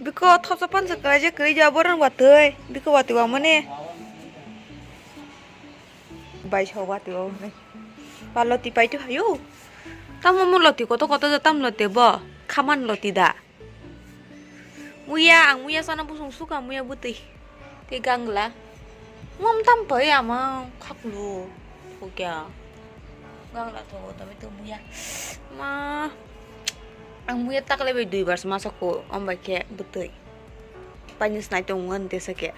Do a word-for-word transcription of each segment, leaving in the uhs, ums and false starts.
Biko thopsa pansa kwlaijak kwrwi ja borok watwi. Biko watwi wamani. Bai so watwi wamani. Ba loti paitu hayu. Tamo mo loti koto koto ja tam loti bo. Khaman loti da. Muya ang muya sana busung suka muya bwtwi. Tei gangla. Ngam tam pai ama khaklu. Thokya. Gangla thogo tame to muya. Ma. Ang muya takle bai dui bar masa ko om bai khe bwtwi. Pani snai tong ngan te sake.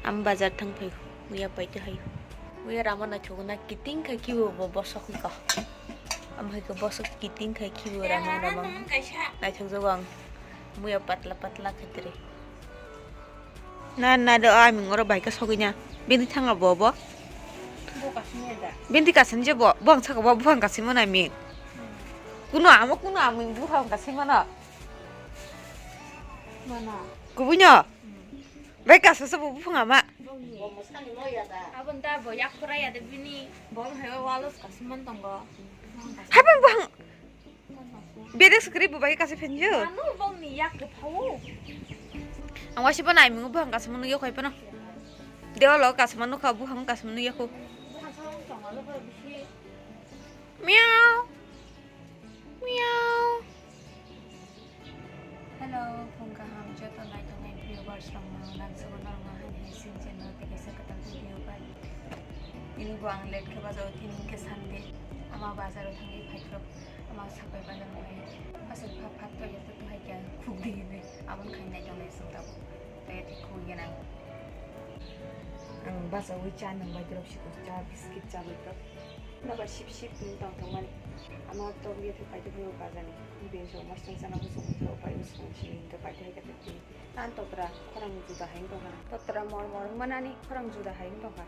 Am bazar thang phai muya pai te hayu. Muya rama na thogo na kiting khai kibo bo bosok ko. Am hai ko bosok kiting khai kibo rama rama. Nai thok jago ang. Muya patla patla khetre. Na, na do, a ming oro bai ka sogwi na. Bini thanga bo, bo. Bo kasini da. Bini kasini je bo, bo ang saka bo, bo ang kasini mana ming. Kuno amo, kuno amo, bo ang kasini mana. Mana? Kubunyo. Hmm. Bai kasa sa bo, bo ang ama. Bo ni. Abon da bo yak pura ya de bini. Bo ang hayo walos kasini man tongo. Hai bang, bo ang. Bedek sukri bo bai kasi phenju. Anu bongni yak kwthao. Ang wasi pa nai mingu bang kasi manu yok hai pa no. Dewa lo kasi manu kha bu hang kasi manu yaku. Miau. Miau. Hello, phung kaham joto naitongnai viewers rokno nang sobo norokno hani hai sing channel tei kaisa kwtal video bai. Ini bo ang late khe bajao, tini hwnkhe Sunday, ama bazaro thangwi phaikhe. Ama sapai bazar ni hai aswk pha phat to yato to hai kya khuk di hinwi aboni khai nai tongnai chwng tabuk. Tei thik khuk ya nang. Ang bachawi cha nang bai drop si cha biscuit cha bai drop. Naba sip sip ni tong tong mani. Ama to ya thik pai to bazar ni. Bin so mas tong sana busung to pai busung si to pai thai ka thik. Tan totra khorang juda hai tong ha. Totra mor mor manani khorang juda hai tong ha.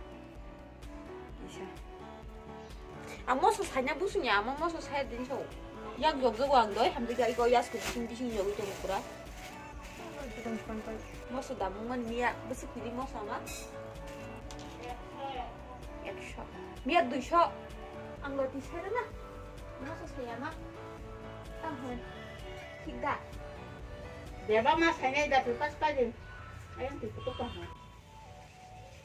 Isa. Ang moso saina busungya, ama moso saya din so. Yak jok jogo ang doi, hambi gari go yas ko bising bising jogwi tongo pura. Moso damung man miya, bwswk pili moso ama. Ekso. Miya duiso. Ang loti saya na. Moso saya ma. Tam hon. Thik da. Beba ma saina da tu pas pa din. Ayang tu tu pa ha.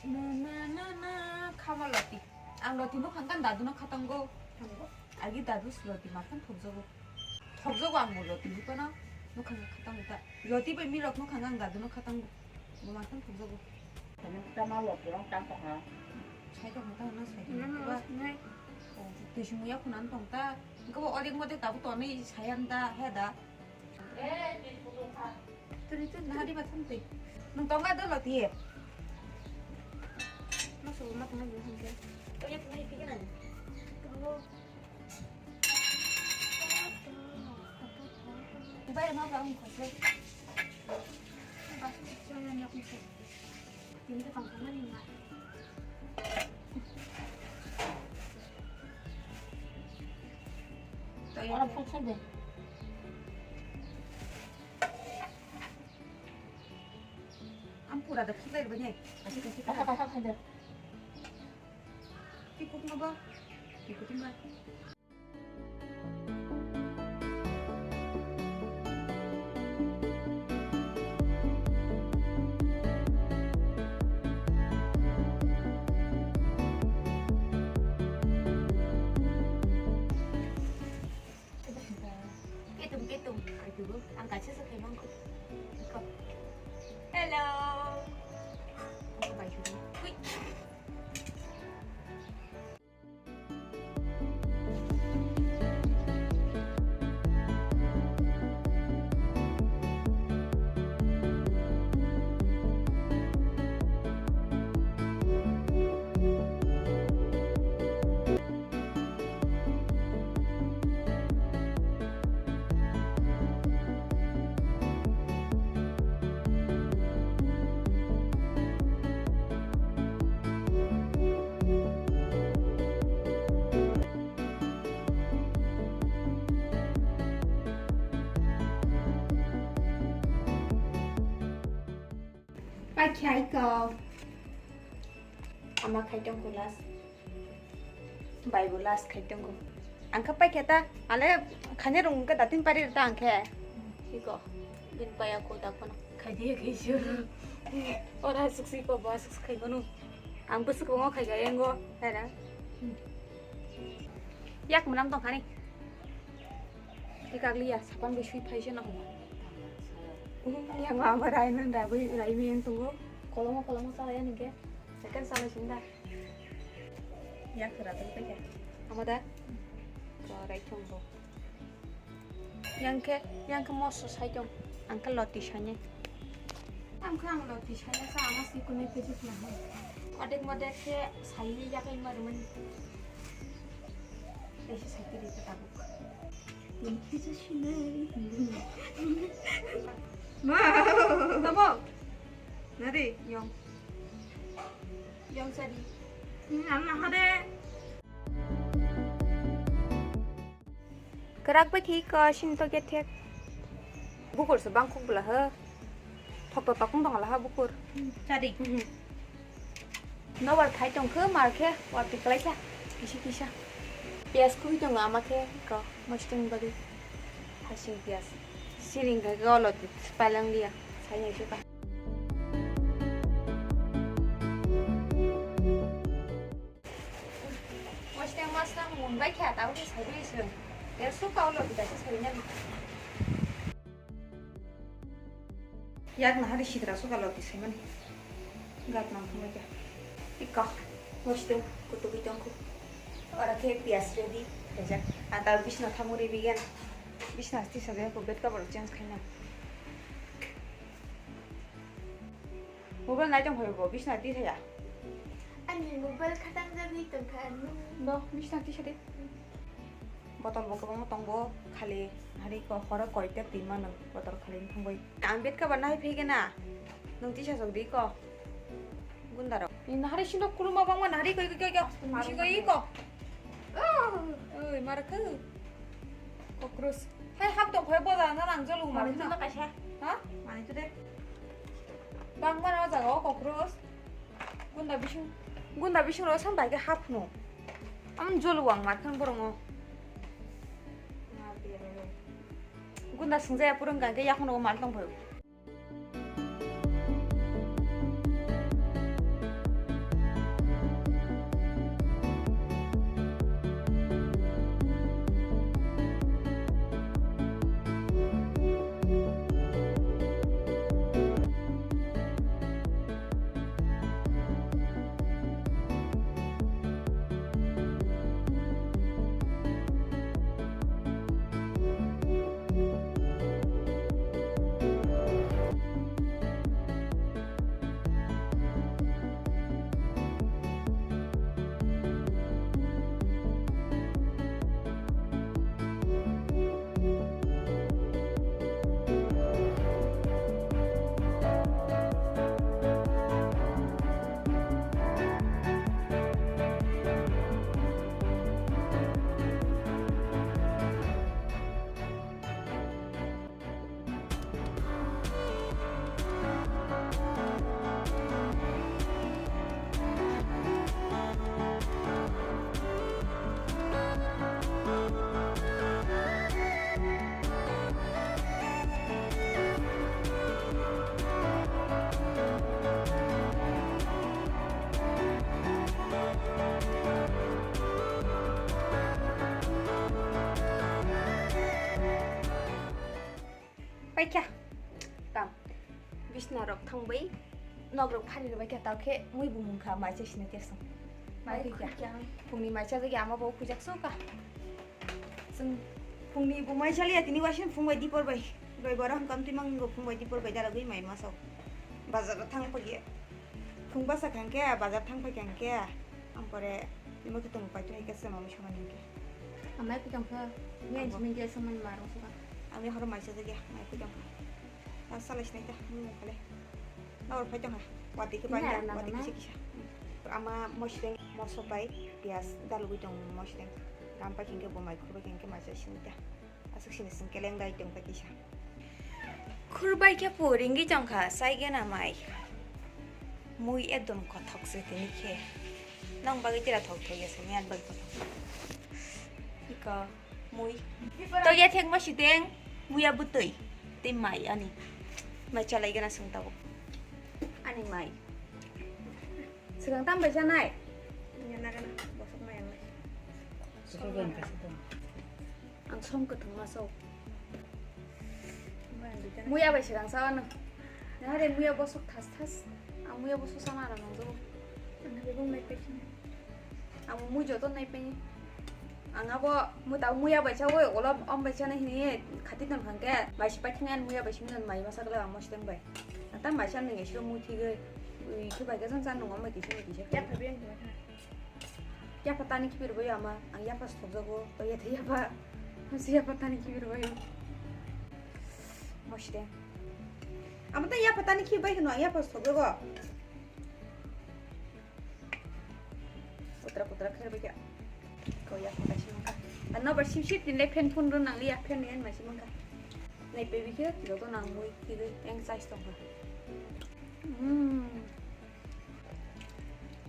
Na, na, na, na, khama loti. Ang loti nukhang kan dadu no khatango. Agi dadu si loti makan thokjogo. Thokjogo ang bo loti ni kono nukhang khatango ta. Loti bai milok nukhang ang dadu no khatango. Bo makan thokjogo. Tama loti rong tang tong ha. Sai tong ta na sai tong ta. Tui sung ya kunan tong ta. Ko odik modik tabu toni sayan da he da. Turi tu nahari ba thum tui. Nung tonga dolo tiye. Masu ma tonga dolo thum tiye. Oye tonga ipi kana. Tongo. Ubai ma ba ung khose. Ba, chaya nyok ni se. Tini ka tong tong ni ma. Ora phul sai de. Am pura da phul dai bani. Kasi kasi. Kaka kaka khai de. Tikuk ma ba. Tikuk ma. Ketum ketum. Ang kaisa sa khaimang ko. Hello. Ang bai ko. Hui. Paikha iko. Ama khai tongkho last. Bai bo last khai tongkho. Ang kha paikha ta, ale khani rung ka datin pari ta ang khe. Iko. Paya ko ta phano. Khai diya khai sur. Ora suksi ko ba suksi khai manu. Ang bwswk kwbangma khai ga yango. Hera. Yak mwnam tong khani. Ikagli ya sapan bisui phai se na huma. Yang ma ba rai nan da bai rai mi yang tunggu. Kolomo kolomo sala ya ningke. Second sala sinda. Yak khara tong khaya. Ama da. Ko rai tunggu. Yang khe, yang khe moso sai tong. Ang khe loti sainai. Ang khe ang loti sainai sa, ang si kunui pejik na hai. Odek modek khe sai yakai ma rumani. Tei se sai kiri ta tabuk. Yang khe sa sinai. Ma. Tamo. Nari. Yong. Yong sadi. Hmm, ang na hade. Kwrak bai khe iko sini to khe thek. Bukur se bangkuk bwla ho. Thok to tokong tong la ha bukur. Chadi. Mhm. Nobar phai tong khe mar khe wa tiklai kha. Kisa kisa. Piyas khubui tongo ama khe iko mosting bari. Hasing piyas. Siring khe olo palang liya. Sai nai se ba. Mositeng masna mun bai kha, tabo khe sai bai se. Ter su kau lo bida khe sai nani. Yak na hari sidra su kau lo ti sai mani. Gat nang thumai kha. Ikka. Mositeng kutugui tongkhu. Ora khe piyas ready. Khaijak. Ata bisna thamuri bigan. Bisna sti sajak ko bed cover change khaina. Mobile nai tong phai bo, bisna twi saya. Ani mobile khatang jagwi tong kha, nung. No, bisna twi sadi. Botol bo kwbangma tongo, khali hari ko horo koita twi mano botol khali thangwi. Ang bet ka ba nai phege na. Nung tisa sok di ko. Gundaro. Ni nahari sino kuruma bangma nahari koi koi koi. Misi koi ko. Oi, marakhu. Cockroach. Hai hap tong phai boda na nang jolu mar. Mani tu na kaisa. Ha? Mani tu de. Bang mana jaga o cockroach. Gunda bising. Gunda bising ro sam bai ke hap no. Am jolu wang mar khan borong o. Gunda singjaya purung gangke yakon o mar tong phai. Paikha. Tam. Bisna rok thangbai. Nok rok phari rwbai kha, tao khe mui bumung kha, maisa sini tersong. Mai Mai khuikha. Khuikha. Phungni maisa jagi ama bo khujak suka. Sung phungni bo mai chaliya tini wasin phung bai dipor bai. Bai bara hum kam timang go phung bai dipor bai daragwi mai masao. Bazar thang pagi. Phung basa khangke, bazar thang pai khangke. Ampore nimo khe tong pai tu hai khe sama mui sama ningke. Amai khe tong kha. Ni Abo. Jiming dia sama ni marong suka. Ami horo maisa jagi mai khe tong kha. Salai sinai ta, mung khale. Nawar phai tongkha. Wati khe Ina bai, na wati na. Kisa kisa. Ama mosdeng, moso bai, piyas dalugwi tong mosdeng. Ram pai khingke bo mai khurbai khingke mai chai sini ta. Aswk sini sing keleng dai tong pai kisa. Khurbai khe po ringwi tongkha, sai gena mai. Mui ekdom kothok se tini khe. Nang bagwi tira thok thok ya se, miyan bai kothok. Iko. Mui. To ya thek ma sideng, muya butui. Tei mai ani. Mai chalai gana sung tabuk. Ani mai. Swkang tam bai chanai? Nya na gana, bosok mai ang lai. Swkang tam bai chanai. Ang som kwthwng ma sok. Mai ang bai chanai. Muya bai swkang sa ano. Nahare muya bosok thas thas. Ang muya bosok sana rang nang jago. Ang bebong mai pai sinai. Amo mui joto nai pai. Ang abo mui tabo muya bai chawi, ulo om bai chana hini khati ton khangke, bai si pai thang ani muya bai simi ton mai masa kala ang mosi tang bai. Ang tam bai chan nang esiro mui thigwi, ui khe bai khe jang chan nang om bai kisa bai kisa. Yapha bai ang kisa. Yapha tani khibi rwbaio ama, ang yapha sthok jago, to yatha yapha. Hamsi yapha tani khibi rwbaio. Mosi de. Ama ta yapha tani khibi bai kheno ang yapha sthok jago. Kutra kutra khe bai khe. Ko ya ko kaisa mangkha. Ano ba sip sip tin le fan phone ro nang ya fan ni an ma si mangkha. Nai pe bi khe joto nang mui kiri yang size tong kha. Hmm.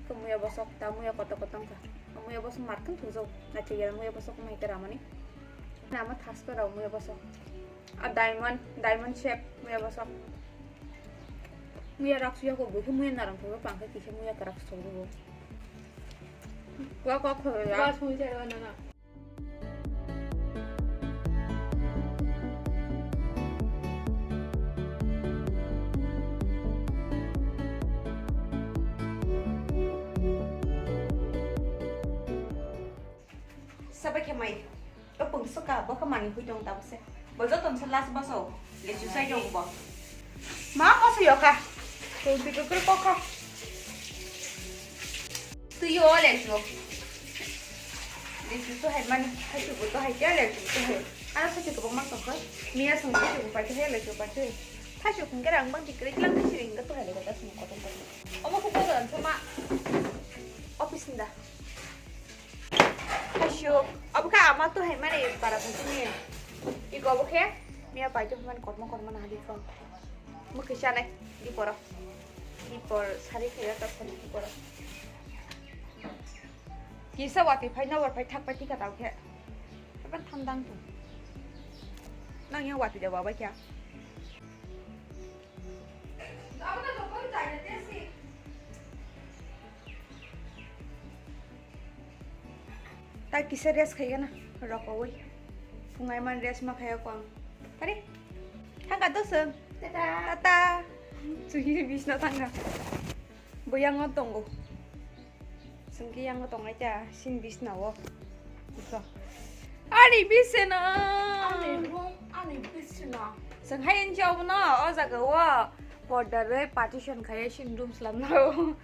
Ko muya bosok ta muya koto koto kha. Muya bosok mar kan thujau. Na che ya muya bosok mai kara mani. Nama thas ko rau muya bosok. A diamond, diamond shape muya bosok. Muya rak suya ko buku muya narang ko pangka kisa muya karak sok dugo. Wa ko ko ya. Wa sung jai wa nana. Sabai khe mai. O pungso ka bo kha mani hui tong tabuk se. Bo joto se last boso. Lechu sai tong bo. Ma boso yo kha. Tong ti kukru ko kha. Tu yo lechu. Lechu to hai mani. Hai tu bo to hai ya lechu to hai. Ana sa chu ko ma tong kha. Miya sung chu ko pa chu lechu pa chu. Tha chu kung ke rang bang ti kre lang ti siring ka to hai le ka ta sung ko tong ko. Omo ko ko dan sama. Office nda. Haisuk, obo khe ama to hai mani para phai sini. Iko obo khe miya pai to mani kormo kormo na hadi ko. Mukhi chanai di poro. Di por sari khe ta sari di poro. Kisa wati phai na war phai thak pai tika tau khe. Kapan thandang tu. Nang yang wati da baba kya. Ta kisa rest khai gana rokowi. Phungai man rest ma khai ko ang. Tari. Thangka doseng. Tata. Tata. Suhi bisna thangka. Boyango tongo. Sengke yang tongai ta sin bisna o. Iko. Ani bisna. Ani room, ani bisna. Seng hai enjo no o jaga o border re partition khai sin room slam no.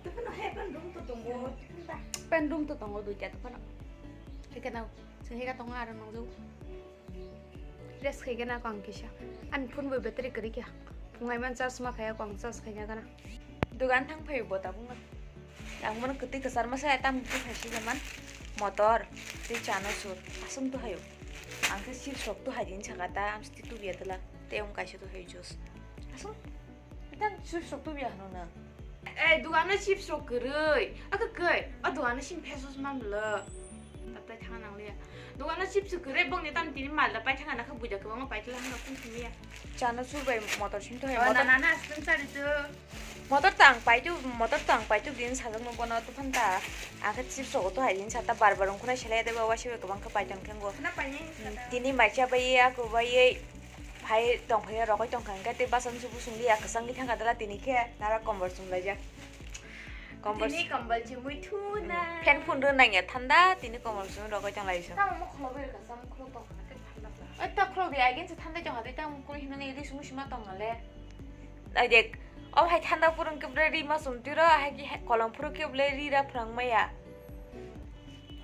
Tupano hai pen room to tongo. Pen room to tongo duita tupano. Hika nau. Seng hika tongo aro nong jok. Rest khai gana ko ang kisa. Ani phone bai battery kwrwi kha. Phungai man charge ma khaya ko ang charge khai gana. Dugan thang phai bo tabuk na. Ang mano kwtwi kwchar ma sa tam tu phai si man. Motor tei chana sur. Asung tu hayo. Ang khe sip sok tu hai din saka ta am sti tu biya tela. Tei um kaisa tu hayo juice. Asung. Tang chips rok tubi ya hano na. Eh, dugano chips rok kwrwi. Aka kai, a dugano sim pesos man bla. Tatai thang nang le. Dugano chips kwrwi bong ni tam tini mal da pai thang na kha buja kwbang pai tla hano kun thimi ya. Chana sur bai motor sim to hai Oh, motor. Na na na stum sari tu. Motor tang pai tu, motor tang pai tu din sajak no bono tu phanta. Aka chips rok to hai din sata bar bar ungkhuna selai de ba wasi bai kwbang kha pai tang khengo. Na pai ni. Tini mai cha bai ya ko bai. Phai tongphai rokoi tongkha hwnkhe tei basan subu sungli ya kwchangwi thangkha dala tini khe nara kombol sumlaijak. Kombol Tini kombol chumui thuna. Fan phunrw nangya thanda tini kombol sumui rokoi tonglaijak. Tamo mokholobwi rwkha sa mokholok tongkha na khe thanda kha. Oi ta khulok di again se thanda tongkha tei tamo kuri hinani ri sumui sima tongale. Ai dek, o hai thanda phuru khe bwlai ri ma sum tiro hai khe kolom phuru khe bwlai ri ra phrang maya.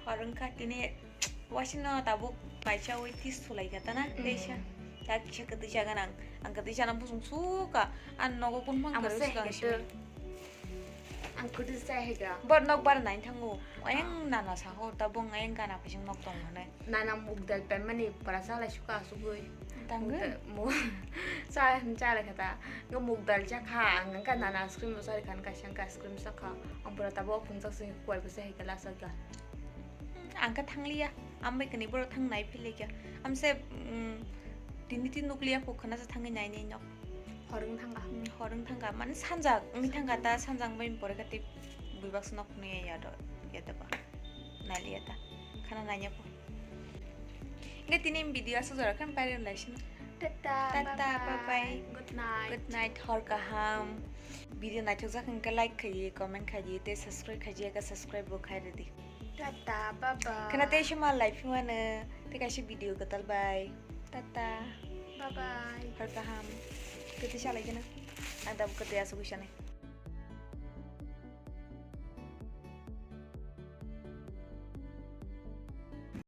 Hor wngkha tini. Wasing no tabuk kaisa ui tis sulai kha tana Mm. teisa. Ta kisa kwtwi cha ganang. Ang kwtwi chana busung suka. Ang nogo kun mang Ang kwrwi sai swkang hwnkhe simi. to. Ang kwtwi sai hwnkhe. Bor nok bar nai thango. Ayang nana saho tabuk ayang gana phising nok tong hwnwi. Nana muk dal pemani pora salai suka asugwi. Tangwi? Muk dal, mu-, cha, cha lai kha ta. Nga muk dal cha kha. Ang wngkha nana ice cream no chari kha, kaisa wngkha ice cream cha kha. Ang pura tabuk phung chak sing kuar kwsa hai khe lasa kha. Ang kha thangliya, ambai kani borok thang nai philai kha. Amse, mm, tini tin nukliya kho khana sa thangwi nai nai nok. Horung thangka. Horung thangka mane sanjak wngwi thangka ta, sanjak bai pore kati buibak snok nui ya do ya da ba nali ya ta khana nanya po. Nge tini video asu jora kan pairem lai sini. Tata, Tata, bye bye. Good night. Good night, hor kaham. Video naithok jak hwnkhe like khaidi, comment khaidi, tei subscribe khaidi, aka subscribe bo khai ridi. Tata, bye bye. Khana tei sima life mano, tei kaisa video kwtal bai. Tata, Bye bye. Hor kaham. Kwtwi salai gana. Ang dabo kwtwi asugwi sanai.